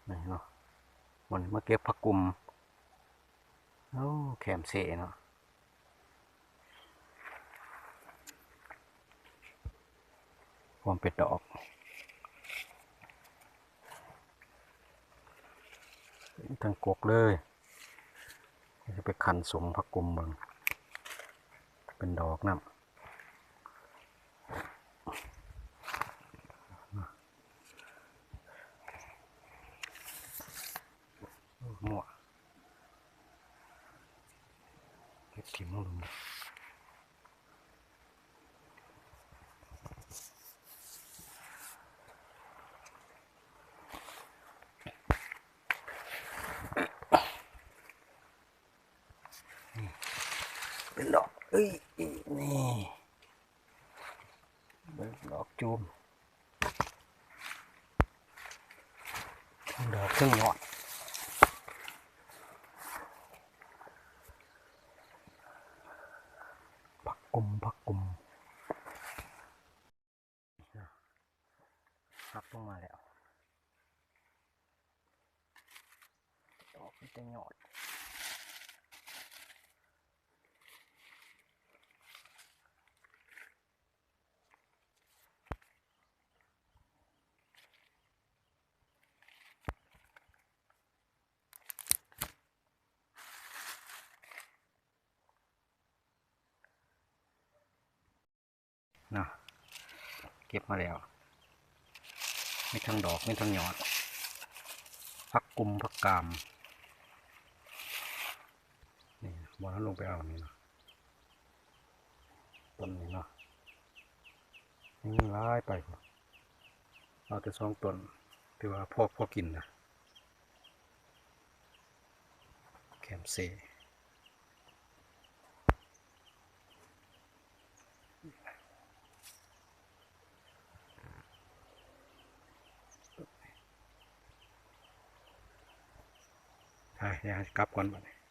ນີ້ເນາະ ມື້ນີ້ມາເກັບຜັກກຸມ. ໂອ້ ແຄມເຊເນາະ ພວມເປັດດອກ ທັງກົກເລີຍ. ຈະໄປຄັ້ນສົມຜັກກຸມເບິ່ງ ເປັນດອກນຳ. ໝວກ ເກັບຖິ້ມລົງ. ເປັນດອກ ເອີຍ ນີ້ ເບິ່ງດອກຈູມ ທັງດອກທັງຍອດ. ຜັກກຸມ ຜັກກຸມ ພັບລົງມາແລ້ວ ດອກມີແຕ່ຍອດ. ເນາະ ເກັບມາແລ້ວ ມີທັງດອກ ມີທັງຍອດ ຜັກກຸມ ຜັກກາມ ນີ້ ບໍ່ທັນລົງໄປເອົານີ້ເນາະ ຕົ້ນນີ້ເນາະ ມີຫຼາຍໄປພຸ້ນ ເອົາແຕ່ສອງຕົ້ນ ຖືວ່າພໍ ພໍກິນລະ ແຄມເຊ. ໄປ ດຽວເຮົາຊິກັບກ່ອນບັດນີ້.